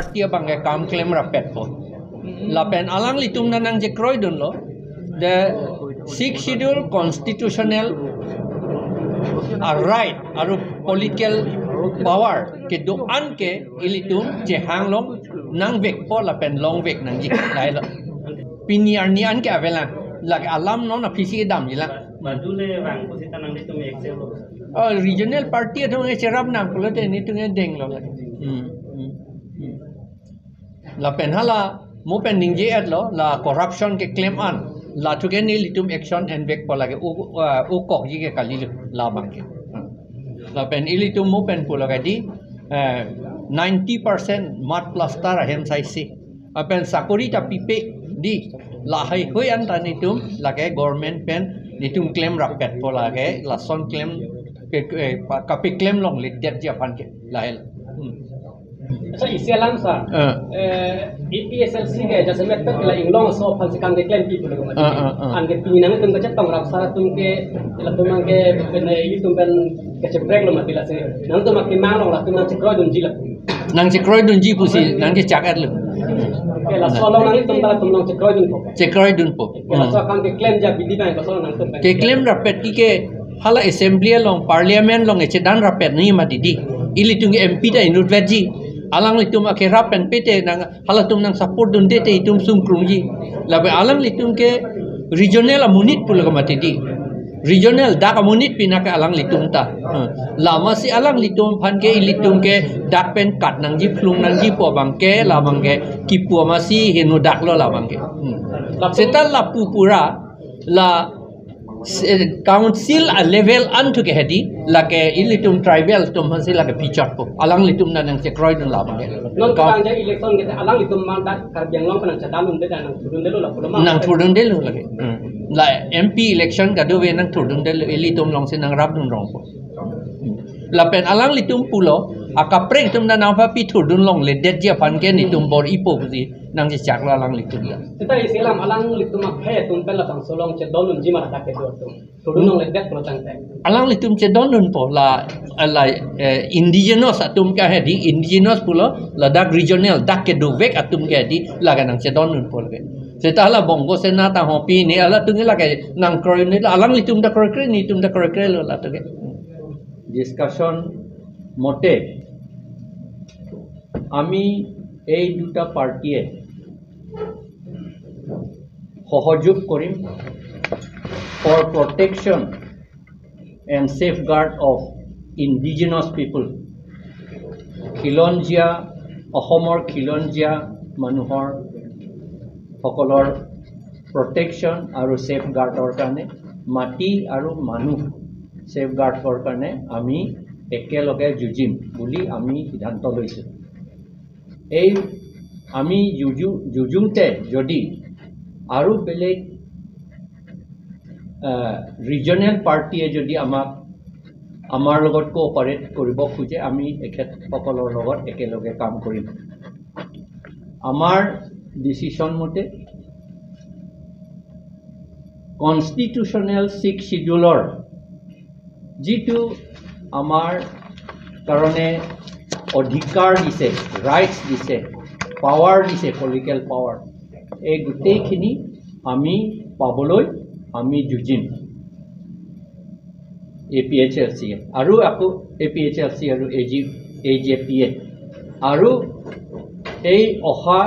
party bang ke kam claim rapet po la pen alang litum na nang je kroi dun lo the six schedule constitutional right aru political power ke do an ke ilitum je hang long nang vek po la pen long vek nang ji lai lo piniar ni an ke avelan la alam no na phisi dam jila madule bang ko sita nang litum excel lo regional party thong e cherap nang ko te ni tung e deng lo la la pen hala mo pen ning je at lo la corruption ke claim an la thuke ni litum action and back po lage u kok ji ke kali la bang ke la pen ilitum mo pen pu laga di 90% mat plaster ahem sai si apen sakori ta pipe di la hai hoi an ta nitum lage government pen nitum claim rapet po lage la son claim ke ka pe claim long le det ja phan ke la hel. So isialam sa APSLC ke jasa met pet la inglong so phal sikang ke claim people ko an ke pinang tum ke tong rap sara tum ke la tum ke ben tum ben ke che break lo mati la se nang tum ke mang long la tum nang che kroi dun ji la nang che kroi dun ji pusi nang che chak at lo ke la so long nang tum ta tum long che kroi dun po che kroi dun po ke la so kang ke claim ja bidi bang ko so nang tum ke claim rapet ki ke hala assembly long parliament long che dan rapet ni ma di ili tung MP ta inut ji alang litum ake rapen pete nang halatum nang support dun dete itum sum krungji labe alang litum ke regional amunit pula mati di regional dak amunit pinaka alang litum ta lama si alang litum phan ke ilitum ke dak pen kat nang ji phlung nang ji po bang ke la bang ke ki pu ma si henu dak lo la bang ke setal la pupura la council a level an to ke hedi la ke ilitum tribal tum hansi la ke feature po alang litum na nang se kroi dun la bang ke non kang ja election ke alang litum man da kar biang long nang chadalun de nang thudun de lo la nang thudun de lo la ke la MP election ka do we nang thudun de ilitum long se nang rap dun rong po la pen alang litum pulo akaprek tum na nang pha pi thudun long le det ja phan ke ni tum bor ipo si nang je chak la alang litum la sita isilam alang litum phe tum pen la tang solong che dolun ji ma ta ke do tum thudun long le det ko tang te alang litum che dolun po la la indigenous atum ka he di indigenous pulo la dak regional dak ke do vek atum ke di la ga nang che dolun po le sita la bongo se na ta ho pi ni ala tung la ke nang kroi ni alang litum da kroi kre ni tum da kroi kre lo la to ke discussion মতে আমি এই দুটা পাৰ্টীয়ে সহযোগ কৰিম for protection and safeguard of indigenous people. খিলঞ্জীয়া অসমৰ খিলঞ্জীয়া মানুহৰ সকলৰ প্ৰটেকশ্যন আৰু ছেফগাৰ্ডৰ কাৰণে মাটি আৰু মানুহ ছেফগাৰ্ডৰ কাৰণে আমি একেলগে যুঁজিম বুলি আমি সিদ্ধান্ত লৈছোঁ। এই আমি যুঁজোঁতে যদি আৰু বেলেগ ৰিজনেল পাৰ্টীয়ে যদি আমাক আমাৰ লগত কোঅপাৰেট কৰিব খোজে আমি এখেতসকলৰ লগত একেলগে কাম কৰিম। আমাৰ ডিচিশ্যন মতে কনষ্টিটিউশ্যনেল ছিক্স চিডিউলৰ যিটো আমাৰ কাৰণে অধিকাৰ দিছে, ৰাইটছ দিছে, পাৱাৰ দিছে, পলিটিকেল পাৱাৰ, এই গোটেইখিনি আমি পাবলৈ আমি যুঁজিম। A P H L C আৰু আকৌ A P H L C আৰু এ জে পি এ আৰু এই অহা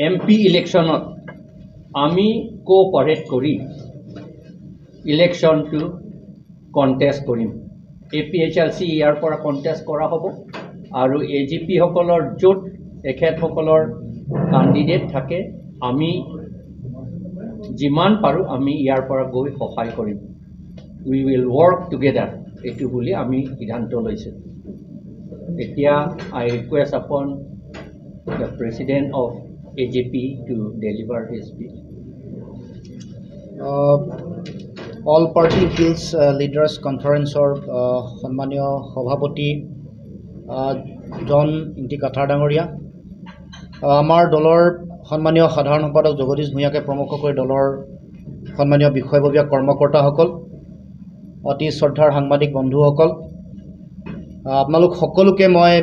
এম পি ইলেকশ্যনত আমি কোঅপাৰেট কৰি ইলেকশ্যনটো কণ্টেষ্ট কৰিম। A P H L C ইয়াৰ পৰা কণ্টেষ্ট কৰা হ'ব আৰু এ জি পিসকলৰ য'ত এখেতসকলৰ কেণ্ডিডেট থাকে আমি যিমান পাৰোঁ আমি ইয়াৰ পৰা গৈ সহায় কৰিম। We will work together এইটো বুলি আমি সিদ্ধান্ত লৈছোঁ। এতিয়া I request upon the president of A G P to deliver his speech. All party hills leaders কনফাৰেন্সৰ সন্মানীয় সভাপতি জন ইংতি কাথাৰ ডাঙৰীয়া, আমাৰ দলৰ সন্মানীয় সাধাৰণ সম্পাদক জগদীশ ভূঞাকে প্ৰমুখ কৰি দলৰ সন্মানীয় বিষয়ববীয়া কৰ্মকৰ্তাসকল, অতি শ্ৰদ্ধাৰ সাংবাদিক বন্ধুসকল, আপোনালোক সকলোকে মই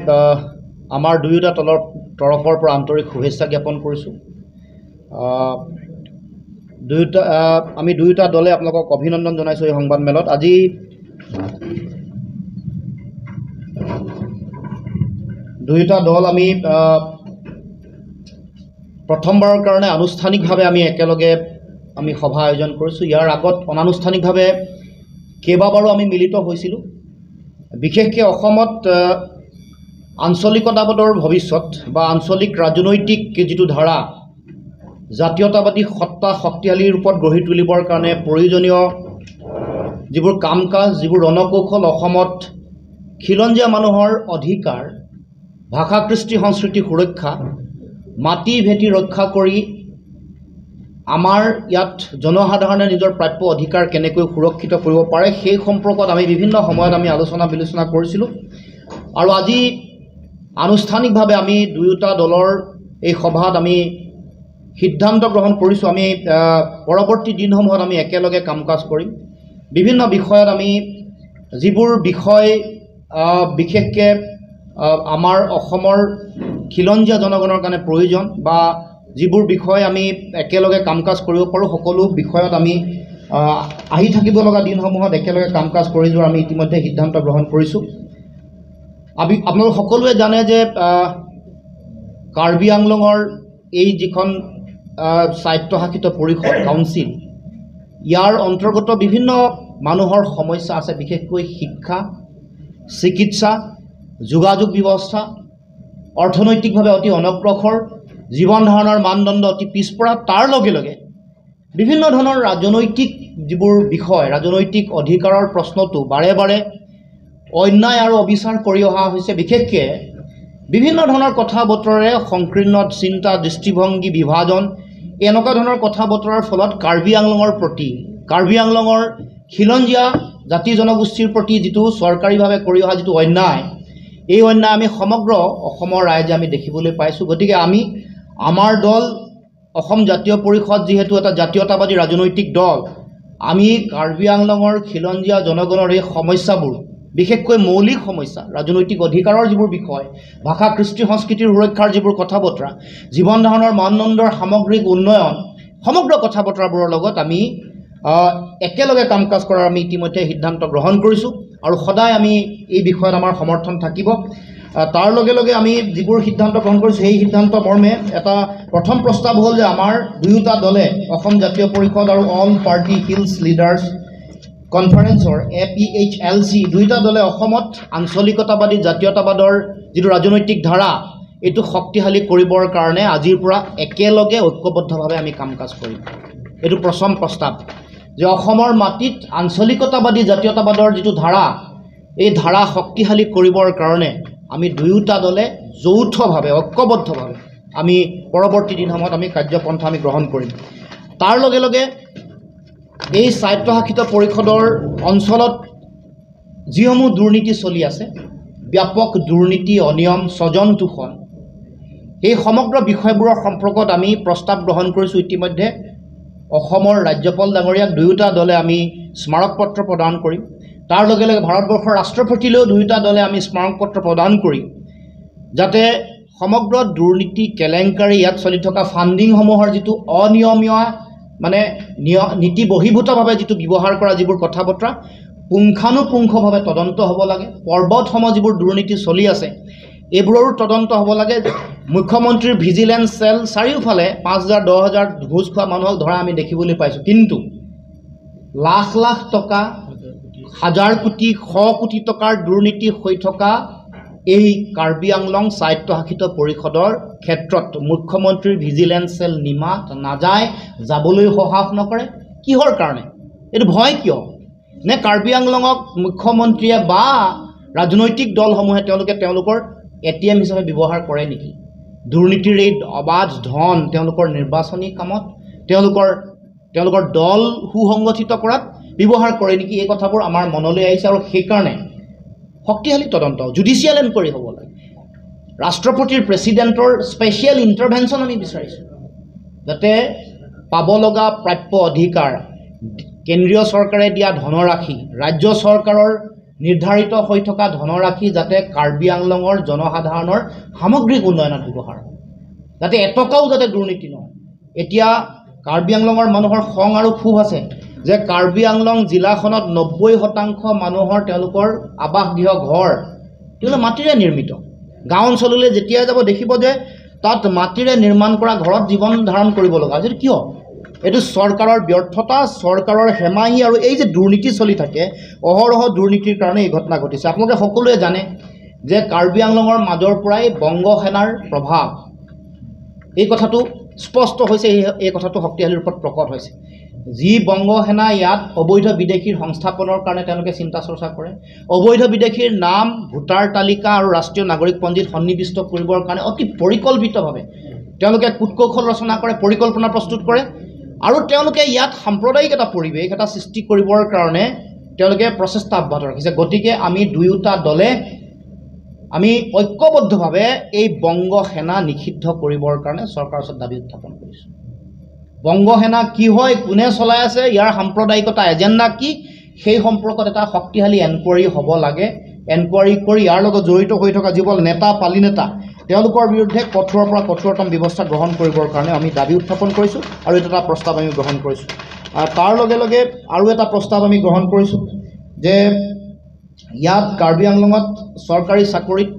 আমাৰ দুয়োটা দলৰ তৰফৰ পৰা আন্তৰিক শুভেচ্ছা জ্ঞাপন কৰিছোঁ। আমি দুয়োটা দলে আপোনালোকক অভিনন্দন জনাইছোঁ এই সংবাদমেলত। আজি দুয়োটা দল আমি প্ৰথমবাৰৰ কাৰণে আনুষ্ঠানিকভাৱে আমি একেলগে আমি সভা আয়োজন কৰিছোঁ। ইয়াৰ আগত অনানুষ্ঠানিকভাৱে কেইবাবাৰো আমি মিলিত হৈছিলোঁ। বিশেষকৈ অসমত আঞ্চলিকতাবাদৰ ভৱিষ্যত বা আঞ্চলিক ৰাজনৈতিক যিটো ধাৰা, জাতীয়তাবাদী সত্তা শক্তিশালী ৰূপত গঢ়ি তুলিবৰ কাৰণে প্ৰয়োজনীয় যিবোৰ কাম কাজ, যিবোৰ ৰণকৌশল অসমত খিলঞ্জীয়া মানুহৰ অধিকাৰ, ভাষা কৃষ্টি সংস্কৃতি সুৰক্ষা, মাটি ভেটি ৰক্ষা কৰি আমাৰ ইয়াত জনসাধাৰণে নিজৰ প্ৰাপ্য অধিকাৰ কেনেকৈ সুৰক্ষিত কৰিব পাৰে সেই সম্পৰ্কত আমি বিভিন্ন সময়ত আমি আলোচনা বিলোচনা কৰিছিলোঁ। আৰু আজি আনুষ্ঠানিকভাৱে আমি দুয়োটা দলৰ এই সভাত আমি সিদ্ধান্ত গ্ৰহণ কৰিছোঁ। আমি পৰৱৰ্তী দিনসমূহত আমি একেলগে কাম কাজ কৰিম। বিভিন্ন বিষয়ত আমি যিবোৰ বিষয় বিশেষকৈ আমাৰ অসমৰ খিলঞ্জীয়া জনগণৰ কাৰণে প্ৰয়োজন বা যিবোৰ বিষয় আমি একেলগে কাম কাজ কৰিব পাৰোঁ, সকলো বিষয়ত আমি আহি থাকিব লগা দিনসমূহত একেলগে কাম কাজ কৰি যোৱাৰ আমি ইতিমধ্যে সিদ্ধান্ত গ্ৰহণ কৰিছোঁ। আমি আপোনালোক সকলোৱে জানে যে কাৰ্বি আংলঙৰ এই যিখন স্বায়ত্তশাসিত পৰিষদ কাউন্সিল, ইয়াৰ অন্তৰ্গত বিভিন্ন মানুহৰ সমস্যা আছে, বিশেষকৈ শিক্ষা, চিকিৎসা, যোগাযোগ ব্যৱস্থা, অৰ্থনৈতিকভাৱে অতি অনগ্ৰসৰ, জীৱন ধাৰণৰ মানদণ্ড অতি পিছপৰা। তাৰ লগে লগে বিভিন্ন ধৰণৰ ৰাজনৈতিক যিবোৰ বিষয়, ৰাজনৈতিক অধিকাৰৰ প্ৰশ্নটো বাৰে বাৰে অন্যায় আৰু অবিচাৰ কৰি অহা হৈছে। বিশেষকৈ বিভিন্ন ধৰণৰ কথা বতৰাৰে সংকীৰ্ণ চিন্তা, দৃষ্টিভংগী, বিভাজন, এনেকুৱা ধৰণৰ কথা বতৰাৰ ফলত কাৰ্বি আংলঙৰ প্ৰতি, কাৰ্বি আংলঙৰ খিলঞ্জীয়া জাতি জনগোষ্ঠীৰ প্ৰতি যিটো চৰকাৰীভাৱে কৰি অহা যিটো অন্যায়, এই অন্যায় আমি সমগ্ৰ অসমৰ ৰাইজে আমি দেখিবলৈ পাইছোঁ। গতিকে আমি আমাৰ দল অসম জাতীয় পৰিষদ যিহেতু এটা জাতীয়তাবাদী ৰাজনৈতিক দল, আমি কাৰ্বি আংলঙৰ খিলঞ্জীয়া জনগণৰ এই সমস্যাবোৰ, বিশেষকৈ মৌলিক সমস্যা, ৰাজনৈতিক অধিকাৰৰ যিবোৰ বিষয়, ভাষা কৃষ্টি সংস্কৃতিৰ সুৰক্ষাৰ যিবোৰ কথা বতৰা, জীৱন ধাৰণৰ মানদণ্ডৰ সামগ্ৰিক উন্নয়ন, সমগ্ৰ কথা বতৰাবোৰৰ লগত আমি একেলগে কাম কাজ কৰাৰ আমি ইতিমধ্যে সিদ্ধান্ত গ্ৰহণ কৰিছোঁ আৰু সদায় আমি এই বিষয়ত আমাৰ সমৰ্থন থাকিব। তাৰ লগে লগে আমি যিবোৰ সিদ্ধান্ত গ্ৰহণ কৰিছোঁ সেই সিদ্ধান্ত মৰ্মে এটা প্ৰথম প্ৰস্তাৱ হ'ল যে আমাৰ দুয়োটা দলে, অসম জাতীয় পৰিষদ আৰু অল পাৰ্টি হিলছ লিডাৰ্ছ কনফাৰেন্সৰ APHLC, দুয়োটা দলে অসমত আঞ্চলিকতাবাদী জাতীয়তাবাদৰ যিটো ৰাজনৈতিক ধাৰা, এইটো শক্তিশালী কৰিবৰ কাৰণে আজিৰ পৰা একেলগে ঐক্যবদ্ধভাৱে আমি কাম কাজ কৰিম। এইটো প্ৰথম প্ৰস্তাৱ যে অসমৰ মাটিত আঞ্চলিকতাবাদী জাতীয়তাবাদৰ যিটো ধাৰা, এই ধাৰা শক্তিশালী কৰিবৰ কাৰণে আমি দুয়োটা দলে যৌথভাৱে ঐক্যবদ্ধভাৱে আমি পৰৱৰ্তী দিনসমূহত আমি কাৰ্যপন্থা আমি গ্ৰহণ কৰিম। তাৰ লগে লগে এই স্বায়ত্তশাসিত পৰিষদৰ অঞ্চলত যিসমূহ দুৰ্নীতি চলি আছে, ব্যাপক দুৰ্নীতি, অনিয়ম, স্বজন তোষণ, এই সমগ্ৰ বিষয়বোৰৰ সম্পৰ্কত আমি প্ৰস্তাৱ গ্ৰহণ কৰিছোঁ। ইতিমধ্যে অসমৰ ৰাজ্যপাল ডাঙৰীয়াক দুয়োটা দলে আমি স্মাৰকপত্ৰ প্ৰদান কৰিম। তাৰ লগে লগে ভাৰতবৰ্ষৰ ৰাষ্ট্ৰপতিলৈও দুয়োটা দলে আমি স্মাৰকপত্ৰ প্ৰদান কৰি যাতে সমগ্ৰ দুৰ্নীতি কেলেংকাৰী, ইয়াত চলি থকা ফাণ্ডিংসমূহৰ যিটো অনিয়মীয়া মানে নীতি বহিৰ্ভূতভাৱে যিটো ব্যৱহাৰ কৰা যিবোৰ কথা বতৰা পুংখানুপুংখভাৱে তদন্ত হ'ব লাগে। পৰ্বতসম যিবোৰ দুৰ্নীতি চলি আছে এইবোৰৰো তদন্ত হ'ব লাগে। মুখ্যমন্ত্ৰীৰ ভিজিলেন্স চেল চাৰিওফালে 5,000 10,000 ঘোচ খোৱা মানুহক ধৰা আমি দেখিবলৈ পাইছোঁ, কিন্তু লাখ লাখ টকা, হাজাৰ কোটি, শ কোটি টকাৰ দুৰ্নীতি হৈ থকা এই কাৰ্বি আংলং স্বায়ত্তশাসিত পৰিষদৰ ক্ষেত্ৰত মুখ্যমন্ত্ৰীৰ ভিজিলেন্স চেল নিমাত নাযায়, যাবলৈ সাহস নকৰে। কিহৰ কাৰণে এইটো ভয় কিয়? নে কাৰ্বি আংলঙক মুখ্যমন্ত্ৰীয়ে বা ৰাজনৈতিক দলসমূহে তেওঁলোকে তেওঁলোকৰ ATM হিচাপে ব্যৱহাৰ কৰে নেকি? দুৰ্নীতিৰ এই অবাধ ধন তেওঁলোকৰ নিৰ্বাচনী কামত, তেওঁলোকৰ দল সুসংগঠিত কৰাত ব্যৱহাৰ কৰে নেকি? এই কথাবোৰ আমাৰ মনলৈ আহিছে আৰু সেইকাৰণে শক্তিশালী তদন্ত, জুডিচিয়েল এনকুৱাৰী হ'ব লাগে। ৰাষ্ট্ৰপতিৰ, প্ৰেচিডেণ্টৰ স্পেচিয়েল ইণ্টাৰভেনশ্যন আমি বিচাৰিছোঁ, যাতে পাব লগা প্ৰাপ্য অধিকাৰ, কেন্দ্ৰীয় চৰকাৰে দিয়া ধনৰাশি, ৰাজ্য চৰকাৰৰ নিৰ্ধাৰিত হৈ থকা ধনৰাশি যাতে কাৰ্বি আংলঙৰ জনসাধাৰণৰ সামগ্ৰিক উন্নয়নত ব্যৱহাৰ হয়, যাতে এটকাও যাতে দুৰ্নীতি নহয়। এতিয়া কাৰ্বি আংলঙৰ মানুহৰ খং আৰু ক্ষোভ আছে যে কাৰ্বি আংলং জিলাখনত 90% মানুহৰ তেওঁলোকৰ আৱাসগৃহ ঘৰ তেওঁলোক মাটিৰে নিৰ্মিত। গাঁও অঞ্চললৈ যেতিয়াই যাব দেখিব যে তাত মাটিৰে নিৰ্মাণ কৰা ঘৰত জীৱন ধাৰণ কৰিব লগা হৈছে। কিয়? এইটো চৰকাৰৰ ব্যৰ্থতা, চৰকাৰৰ হেমাহি আৰু এই যে দুৰ্নীতি চলি থাকে, অহৰহ দুৰ্নীতিৰ কাৰণে এই ঘটনা ঘটিছে। আপোনালোকে সকলোৱে জানে যে কাৰ্বি আংলঙৰ মাজৰ পৰাই বংগ সেনাৰ প্ৰভাৱ, এই কথাটো স্পষ্ট হৈছে, এই কথাটো শক্তিশালী ৰূপত প্ৰকট হৈছে। যি বংগ সেনা ইয়াত অবৈধ বিদেশীৰ সংস্থাপনৰ কাৰণে তেওঁলোকে চিন্তা চৰ্চা কৰে, অবৈধ বিদেশীৰ নাম ভোটাৰ তালিকা আৰু ৰাষ্ট্ৰীয় নাগৰিকপঞ্জীত সন্নিৱিষ্ট কৰিবৰ কাৰণে অতি পৰিকল্পিতভাৱে তেওঁলোকে কূটকৌশল ৰচনা কৰে, পৰিকল্পনা প্ৰস্তুত কৰে আৰু তেওঁলোকে ইয়াত সাম্প্ৰদায়িক এটা পৰিৱেশ এটা সৃষ্টি কৰিবৰ কাৰণে তেওঁলোকে প্ৰচেষ্টা অব্যাহত ৰাখিছে। গতিকে আমি দুয়োটা দলে আমি ঐক্যবদ্ধভাৱে এই বংগ সেনা নিষিদ্ধ কৰিবৰ কাৰণে চৰকাৰৰ ওচৰত দাবী উত্থাপন কৰিছোঁ। বংগ সেনা কি হয়, কোনে চলাই আছে, ইয়াৰ সাম্প্ৰদায়িকতা এজেণ্ডা কি, সেই সম্পৰ্কত এটা শক্তিশালী এনকুৱাৰী হ'ব লাগে। এনকুৱাৰী কৰি ইয়াৰ লগত জড়িত হৈ থকা যিসকল নেতা পালি নেতা তেওঁলোকৰ বিৰুদ্ধে কঠোৰৰ পৰা কঠোৰতম ব্যৱস্থা গ্ৰহণ কৰিবৰ কাৰণে আমি দাবী উত্থাপন কৰিছোঁ আৰু এইটো এটা প্ৰস্তাৱ আমি গ্ৰহণ কৰিছোঁ। তাৰ লগে লগে আৰু এটা প্ৰস্তাৱ আমি গ্ৰহণ কৰিছোঁ যে ইয়াত কাৰ্বি আংলঙত চৰকাৰী চাকৰিত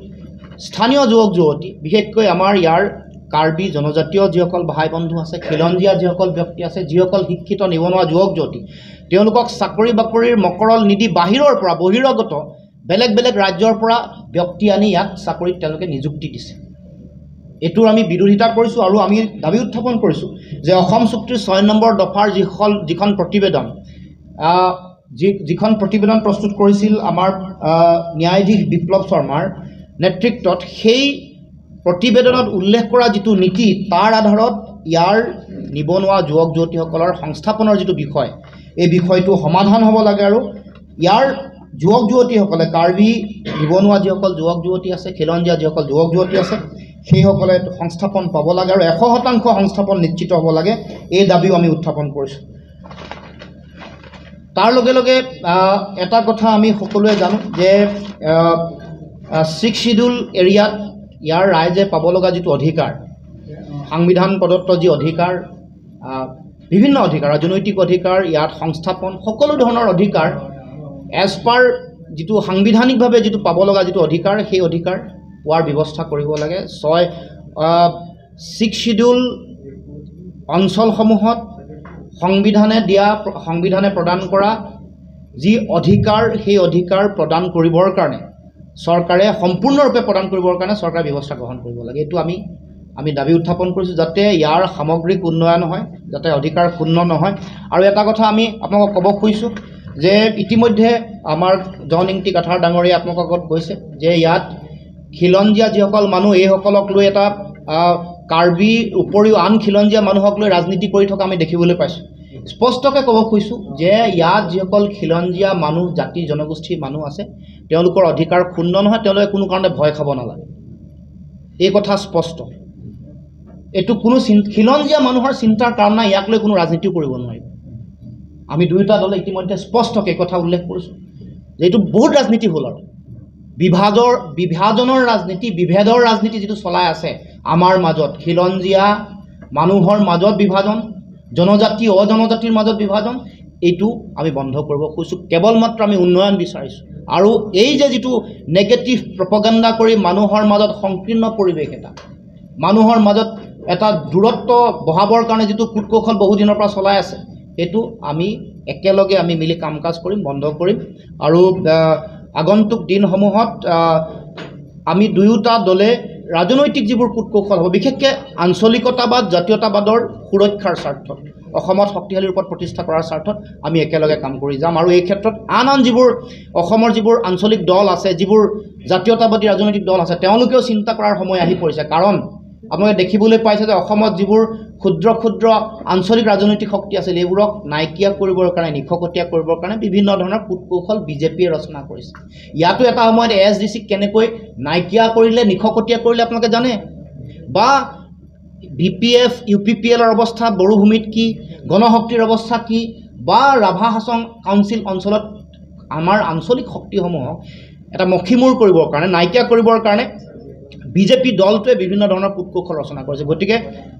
স্থানীয় যুৱক যুৱতী, বিশেষকৈ আমাৰ ইয়াৰ কাৰ্বি জনজাতীয় যিসকল ভাই বন্ধু আছে, খিলঞ্জীয়া যিসকল ব্যক্তি আছে, যিসকল শিক্ষিত নিবনুৱা যুৱক যুৱতী, তেওঁলোকক চাকৰি বাকৰিৰ মকৰল নিদি বাহিৰৰ পৰা, বহিৰাগত বেলেগ বেলেগ ৰাজ্যৰ পৰা ব্যক্তি আনি ইয়াত চাকৰিত তেওঁলোকে নিযুক্তি দিছে। এইটোৰ আমি বিৰোধিতা কৰিছোঁ আৰু আমি দাবী উত্থাপন কৰিছোঁ যে অসম চুক্তিৰ 6 নম্বৰ দফাৰ যিখন প্ৰতিবেদন যিখন প্ৰতিবেদন প্ৰস্তুত কৰিছিল আমাৰ ন্যায়াধীশ বিপ্লৱ শৰ্মাৰ নেতৃত্বত, সেই প্ৰতিবেদনত উল্লেখ কৰা যিটো নীতি, তাৰ আধাৰত ইয়াৰ নিবনুৱা যুৱক যুৱতীসকলৰ সংস্থাপনৰ যিটো বিষয়, এই বিষয়টো সমাধান হ'ব লাগে আৰু ইয়াৰ যুৱক যুৱতীসকলে, কাৰ্বি নিবনুৱা যিসকল যুৱক যুৱতী আছে, খিলঞ্জীয়া যিসকল যুৱক যুৱতী আছে, সেইসকলে সংস্থাপন পাব লাগে আৰু 100% সংস্থাপন নিশ্চিত হ'ব লাগে। এই দাবীও আমি উত্থাপন কৰিছোঁ। তাৰ লগে লগে এটা কথা আমি সকলোৱে জানো যে 6 শ্বিডিউল এৰিয়াত ইয়াৰ ৰাইজে পাব লগা যিটো অধিকাৰ, সাংবিধান প্ৰদত্ত যি অধিকাৰ, বিভিন্ন অধিকাৰ, ৰাজনৈতিক অধিকাৰ, ইয়াত সংস্থাপন, সকলো ধৰণৰ অধিকাৰ এজ পাৰ যিটো সাংবিধানিকভাৱে যিটো পাব লগা যিটো অধিকাৰ, সেই অধিকাৰ পোৱাৰ ব্যৱস্থা কৰিব লাগে। 6 শ্বিডিউল অঞ্চলসমূহত সংবিধানে প্ৰদান কৰা যি অধিকাৰ, সেই অধিকাৰ প্ৰদান কৰিবৰ কাৰণে চৰকাৰে সম্পূৰ্ণৰূপে প্ৰদান কৰিবৰ কাৰণে চৰকাৰে ব্যৱস্থা গ্ৰহণ কৰিব লাগে। এইটো আমি দাবী উত্থাপন কৰিছোঁ যাতে ইয়াৰ সামগ্ৰিক উন্নয়ন হয়, যাতে অধিকাৰ ক্ষুণ্ণ নহয়। আৰু এটা কথা আমি আপোনালোকক ক'ব খুজিছোঁ যে ইতিমধ্যে আমাৰ জন ইংতি কাথাৰ ডাঙৰীয়া আপোনালোকৰ আগত কৈছে যে ইয়াত খিলঞ্জীয়া যিসকল মানুহ, এইসকলক লৈ এটা কাৰ্বি উপৰিও আন খিলঞ্জীয়া মানুহক লৈ ৰাজনীতি কৰি থকা আমি দেখিবলৈ পাইছোঁ। স্পষ্টকৈ ক'ব খুজিছোঁ যে ইয়াত যিসকল খিলঞ্জীয়া মানুহ, জাতি জনগোষ্ঠীৰ মানুহ আছে, তেওঁলোকৰ অধিকাৰ ক্ষুণ্ণ নহয়, তেওঁলোকে কোনো কাৰণতে ভয় খাব নালাগে। এই কথা স্পষ্ট। এইটো কোনো খিলঞ্জীয়া মানুহৰ চিন্তাৰ কাৰণ নাই, ইয়াক লৈ কোনো ৰাজনীতিও কৰিব নোৱাৰিব। আমি দুয়োটা দলে ইতিমধ্যে স্পষ্টকৈ এই কথা উল্লেখ কৰিছোঁ যে এইটো বহুত ৰাজনীতি হ'ল আৰু বিভাজনৰ ৰাজনীতি, বিভেদৰ ৰাজনীতি যিটো চলাই আছে আমাৰ মাজত, খিলঞ্জীয়া মানুহৰ মাজত বিভাজন, জনজাতি অজনজাতিৰ মাজত বিভাজন, এইটো আমি বন্ধ কৰিব খুজিছোঁ। কেৱল মাত্ৰ আমি উন্নয়ন বিচাৰিছোঁ। আৰু এই যে যিটো নেগেটিভ প্ৰপগাণ্ডা কৰি মানুহৰ মাজত সংকীৰ্ণ পৰিৱেশ এটা, মানুহৰ মাজত এটা দূৰত্ব বঢ়াবৰ কাৰণে যিটো কূটকৌশল বহুদিনৰ পৰা চলাই আছে, সেইটো আমি একেলগে আমি মিলি কাম কাজ কৰিম, বন্ধ কৰিম। আৰু আগন্তুক দিনসমূহত আমি দুয়োটা দলে ৰাজনৈতিক যিবোৰ কূটকৌশল হ'ব, বিশেষকৈ আঞ্চলিকতাবাদ, জাতীয়তাবাদৰ সুৰক্ষাৰ স্বাৰ্থত, অসমত শক্তিশালী ৰূপত প্ৰতিষ্ঠা কৰাৰ স্বাৰ্থত আমি একেলগে কাম কৰি যাম। আৰু এই ক্ষেত্ৰত আন আন যিবোৰ অসমৰ যিবোৰ আঞ্চলিক দল আছে, যিবোৰ জাতীয়তাবাদী ৰাজনৈতিক দল আছে, তেওঁলোকেও চিন্তা কৰাৰ সময় আহি পৰিছে। কাৰণ আপোনালোকে দেখিবলৈ পাইছে যে অসমত যিবোৰ ক্ষুদ্ৰ ক্ষুদ্ৰ আঞ্চলিক ৰাজনৈতিক শক্তি আছিল, এইবোৰক নাইকিয়া কৰিবৰ কাৰণে, নিশকতীয়া কৰিবৰ কাৰণে বিভিন্ন ধৰণৰ কূটকৌশল বিজেপিয়ে ৰচনা কৰিছে। ইয়াতো এটা সময়ত এ এছ ডি চিক কেনেকৈ নাইকিয়া কৰিলে, নিশকতীয়া কৰিলে আপোনালোকে জানে, বা B P F, U P P এলৰ অৱস্থা বড়োভূমিত কি, গণশক্তিৰ অৱস্থা কি, বা ৰাভা হাছং কাউন্সিল অঞ্চলত আমাৰ আঞ্চলিক শক্তিসমূহক এটা মষিমূৰ কৰিবৰ কাৰণে, নাইকিয়া কৰিবৰ কাৰণে বিজেপি দলটোৱে বিভিন্ন ধৰণৰ কূটকৌশল ৰচনা কৰিছে। গতিকে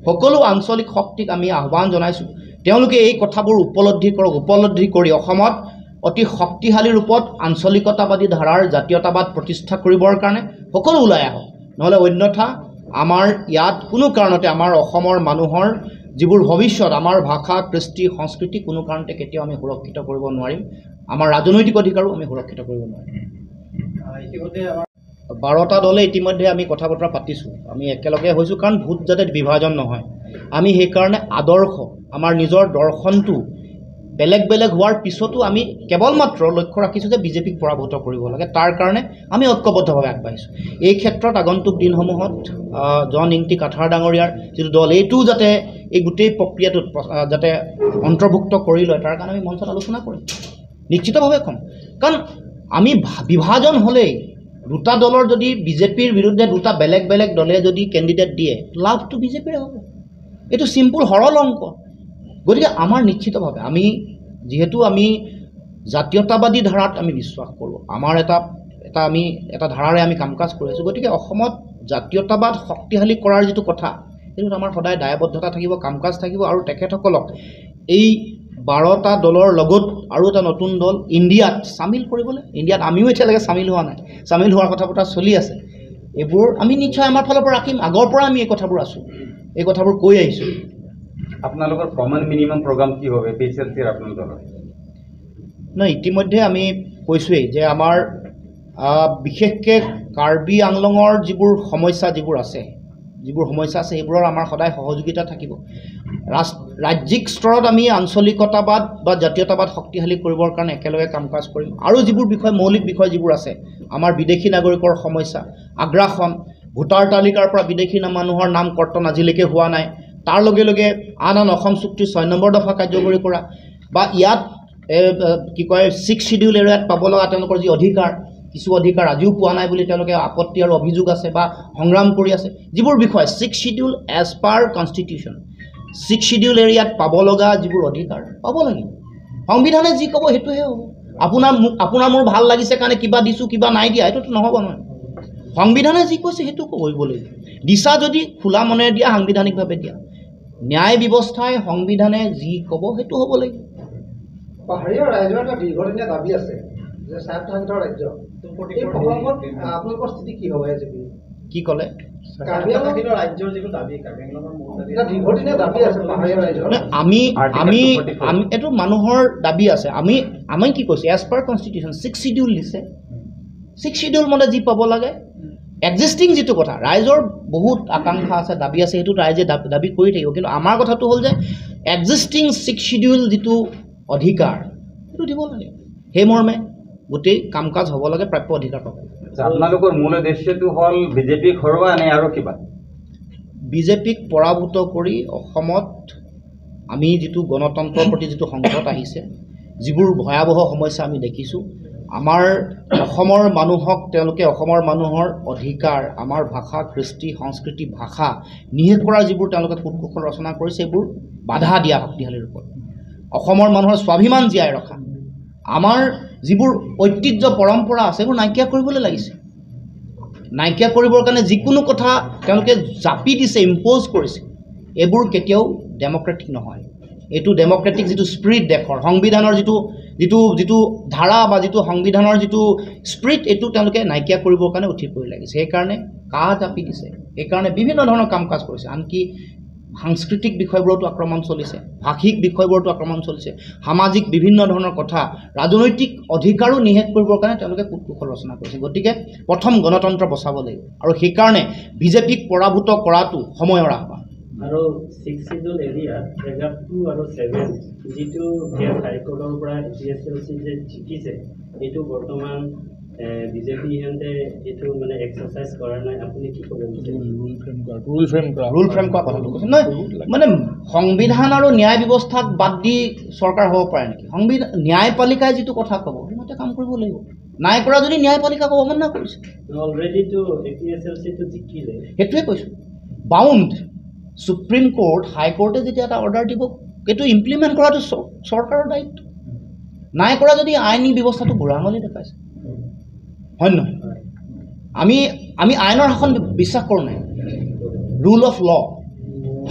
সকলো আঞ্চলিক শক্তিক আমি আহ্বান জনাইছোঁ, তেওঁলোকে এই কথাবোৰ উপলব্ধি কৰক। উপলব্ধি কৰি অসমত অতি শক্তিশালী ৰূপত আঞ্চলিকতাবাদী ধাৰাৰ জাতীয়তাবাদ প্ৰতিষ্ঠা কৰিবৰ কাৰণে সকলো ওলাই আহক। নহ'লে অন্যথা আমাৰ ইয়াত কোনো কাৰণতে আমাৰ অসমৰ মানুহৰ যিবোৰ ভৱিষ্যত, আমাৰ ভাষা, কৃষ্টি, সংস্কৃতি কোনো কাৰণতে কেতিয়াও আমি সুৰক্ষিত কৰিব নোৱাৰিম। আমাৰ ৰাজনৈতিক অধিকাৰো আমি সুৰক্ষিত কৰিব নোৱাৰিম। 12টা দলে ইতিমধ্যে আমি কথা বতৰা পাতিছোঁ, আমি একেলগে হৈছোঁ, কাৰণ ভোট যাতে বিভাজন নহয়। আমি সেইকাৰণে আদৰ্শ, আমাৰ নিজৰ দৰ্শনটো বেলেগ বেলেগ হোৱাৰ পিছতো আমি কেৱল মাত্ৰ লক্ষ্য ৰাখিছোঁ যে বিজেপিক পৰাভূত কৰিব লাগে, তাৰ কাৰণে আমি ঐক্যবদ্ধভাৱে আগবাঢ়িছোঁ। এই ক্ষেত্ৰত আগন্তুক দিনসমূহত জন ইংতি কাথাৰ ডাঙৰীয়াৰ যিটো দল, এইটোও যাতে এই গোটেই প্ৰক্ৰিয়াটোত যাতে অন্তৰ্ভুক্ত কৰি লয়, তাৰ কাৰণে আমি মঞ্চত আলোচনা কৰিম, নিশ্চিতভাৱে ক'ম। কাৰণ আমি বিভাজন হ'লেই দুটা দলৰ যদি বিজেপিৰ বিৰুদ্ধে দুটা বেলেগ বেলেগ দলে যদি কেণ্ডিডেট দিয়ে, লাভটো বিজেপিৰে হ'ব। এইটো চিম্পুল সৰল অংক। গতিকে আমাৰ নিশ্চিতভাৱে আমি যিহেতু আমি জাতীয়তাবাদী ধাৰাত আমি বিশ্বাস কৰোঁ, আমাৰ এটা এটা আমি এটা ধাৰাৰে আমি কাম কাজ কৰি আছোঁ। গতিকে অসমত জাতীয়তাবাদ শক্তিশালী কৰাৰ যিটো কথা, সেইটোত আমাৰ সদায় দায়বদ্ধতা থাকিব, কাম কাজ থাকিব। আৰু তেখেতসকলক এই 12টা দলৰ লগত আৰু এটা নতুন দল ইণ্ডিয়াত চামিল কৰিবলৈ, ইণ্ডিয়াত আমিও এতিয়ালৈকে চামিল হোৱা নাই, চামিল হোৱাৰ কথা বতৰা চলি আছে। এইবোৰ আমি নিশ্চয় আমাৰ ফালৰ পৰা ৰাখিম। আগৰ পৰা আমি এই কথাবোৰ আছোঁ, এই কথাবোৰ কৈ আহিছোঁ। আপোনালোকৰ কমন মিনিমাম প্ৰগ্ৰাম কি হ'ব এপিএছএলচিৰ আপোনাৰ দলৰ? নহয়, ইতিমধ্যে আমি কৈছোঁৱেই যে আমাৰ বিশেষকৈ কাৰ্বি আংলঙৰ যিবোৰ সমস্যা যিবোৰ আছে, সেইবোৰৰ আমাৰ সদায় সহযোগিতা থাকিব। ৰাজ্যিক স্তৰত আমি আঞ্চলিকতাবাদ বা জাতীয়তাবাদ শক্তিশালী কৰিবৰ কাৰণে একেলগে কাম কাজ কৰিম। আৰু যিবোৰ বিষয়, মৌলিক বিষয় যিবোৰ আছে, আমাৰ বিদেশী নাগৰিকৰ সমস্যা, আগ্ৰাসন, ভোটাৰ তালিকাৰ পৰা বিদেশী মানুহৰ নাম কৰ্তন আজিলৈকে হোৱা নাই, তাৰ লগে লগে আন আন অসম চুক্তিৰ 6 নম্বৰ দফা কাৰ্যকৰী কৰা, বা ইয়াত কি কয় 6 শ্বিডিউল এৰিয়াত পাব লগা তেওঁলোকৰ যি অধিকাৰ, কিছু অধিকাৰ আজিও পোৱা নাই বুলি তেওঁলোকে আপত্তি আৰু অভিযোগ আছে বা সংগ্ৰাম কৰি আছে। যিবোৰ বিষয় 6 schedule as per constitution, 6 schedule এৰিয়াত পাব লগা যিবোৰ অধিকাৰ পাব লাগিব। সংবিধানে যি ক'ব সেইটোহে হ'ব। আপোনাৰ মোৰ ভাল লাগিছে কাৰণে কিবা দিছোঁ, কিবা নাই দিয়া, সেইটোতো নহ'ব নহয়। সংবিধানে যি কৈছে সেইটো কৰিব লাগিব। দিছা যদি খোলা মনেৰে দিয়া, সাংবিধানিকভাৱে দিয়া। ন্যায় ব্যৱস্থাই সংবিধানে যি ক'ব সেইটো হ'ব লাগিব। পাহাৰীয়া ৰাইজৰ এটা দীৰ্ঘদিনীয়া দাবী আছে যে স্বায়ত্তশাসিত ৰাজ্য, এই প্ৰসংগত আপোনালোকৰ স্থিতি কি হ'ব? কি ক'লে? আমি আমি আমি এইটো মানুহৰ দাবী আছে। আমি আমি কি কৈছোঁ, এজ পাৰ কনষ্টিটিউশ্যন 6 শ্বিডিউল দিছে, 6 শ্বিডিউল মতে যি পাব লাগে, এক্সিষ্টিং যিটো কথা, ৰাইজৰ বহুত আকাংক্ষা আছে, দাবী আছে, সেইটো ৰাইজে দাবী কৰি থাকিব। কিন্তু আমাৰ কথাটো হ'ল যে এক্সিষ্টিং 6 শ্বিডিউল যিটো অধিকাৰ, সেইটো দিব লাগে। সেই মৰ্মে গোটেই কাম কাজ হ'ব লাগে, প্ৰাপ্য অধিকাৰ পাব। আপোনালোকৰ মূল উদ্দেশ্যটো হ'ল বিজেপিক হৰোৱা নে আৰু কিবা? বিজেপিক পৰাভূত কৰি অসমত আমি যিটো গণতন্ত্ৰৰ প্ৰতি যিটো সংকট আহিছে, যিবোৰ ভয়াৱহ সমস্যা আমি দেখিছোঁ, আমাৰ অসমৰ মানুহক তেওঁলোকে অসমৰ মানুহৰ অধিকাৰ, আমাৰ ভাষা, কৃষ্টি, সংস্কৃতি, ভাষা নিশেষ কৰাৰ যিবোৰ তেওঁলোকে কূটকৌশল ৰচনা কৰিছে, এইবোৰ বাধা দিয়া শক্তিশালী ৰূপত, অসমৰ মানুহৰ স্বাভিমান জীয়াই ৰখা, আমাৰ যিবোৰ ঐতিহ্য পৰম্পৰা আছে সেইবোৰ নাইকিয়া কৰিবলৈ লাগিছে। নাইকিয়া কৰিবৰ কাৰণে যিকোনো কথা তেওঁলোকে জাপি দিছে, ইম্প'জ কৰিছে, এইবোৰ কেতিয়াও ডেম'ক্ৰেটিক নহয়। এইটো ডেম'ক্ৰেটিক যিটো স্পিৰিট, দেশৰ সংবিধানৰ যিটো যিটো যিটো ধাৰা বা যিটো সংবিধানৰ যিটো স্পিৰিট, এইটো তেওঁলোকে নাইকিয়া কৰিবৰ কাৰণে উঠি পৰি লাগিছে। সেইকাৰণে কা জাপি দিছে, সেইকাৰণে বিভিন্ন ধৰণৰ কাম কাজ কৰিছে। আনকি সাংস্কৃতিক বিষয়বোৰতো আক্ৰমণ চলিছে, ভাষিক বিষয়বোৰতো আক্ৰমণ চলিছে, সামাজিক বিভিন্ন ধৰণৰ কথা, ৰাজনৈতিক অধিকাৰো নিষেধ কৰিবৰ কাৰণে তেওঁলোকে কূটকৌশল ৰচনা কৰিছে। গতিকে প্ৰথম গণতন্ত্ৰ বচাব লাগিব আৰু সেইকাৰণে বিজেপিক পৰাভূত কৰাটো সময়ৰ আহ্বান। আৰু 6 শ্বিডিউল এৰিয়াত পেৰাগ্ৰাফ 2 আৰু 7 যিটো কেছ হাইকোৰ্টৰ পৰা এপিএছএলচি যে জিকিছে, এইটো বৰ্তমান বিজেপি ইহঁতে এইটো মানে এক্সাৰচাইজ কৰা নাই, আপুনি কি ক'ব বিচাৰে? ৰুল ফ্ৰেম কৰা কথাটো কৈছে নহয়, মানে সংবিধান আৰু ন্যায় ব্যৱস্থাক বাদ দি চৰকাৰ হ'ব পাৰে নেকি? সংবিধান ন্যায়পালিকাই যিটো কথা ক'ব সেইমতে কাম কৰিব লাগিব। নাই কৰা যদি ন্যায়পালিকাক অৱমাননা কৰিছে। অলৰেডিটো এপিএছএলচিটো জিকিলে, সেইটোৱে কৈছোঁ। বাউণ্ড সুপ্ৰিম কোৰ্ট, হাইকোৰ্টে যেতিয়া এটা অৰ্ডাৰ দিব, সেইটো ইমপ্লিমেণ্ট কৰাটো চৰকাৰৰ দায়িত্ব। নাই কৰা যদি আইনী ব্যৱস্থাটো বুঢ়া আঙুলি দেখাইছে, হয় নহয়? আমি আমি আইনৰ শাসন বিশ্বাস কৰোঁ নাই? ৰুল অফ ল,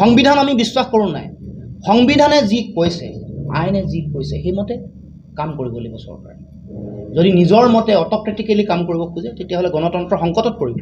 সংবিধান আমি বিশ্বাস কৰোঁ নাই? সংবিধানে যি কৈছে, আইনে যি কৈছে, সেইমতে কাম কৰিব লাগিব চৰকাৰে। যদি নিজৰ মতে অট'ক্ৰেটিকেলি কাম কৰিব খোজে, তেতিয়াহ'লে গণতন্ত্ৰ সংকটত পৰিব।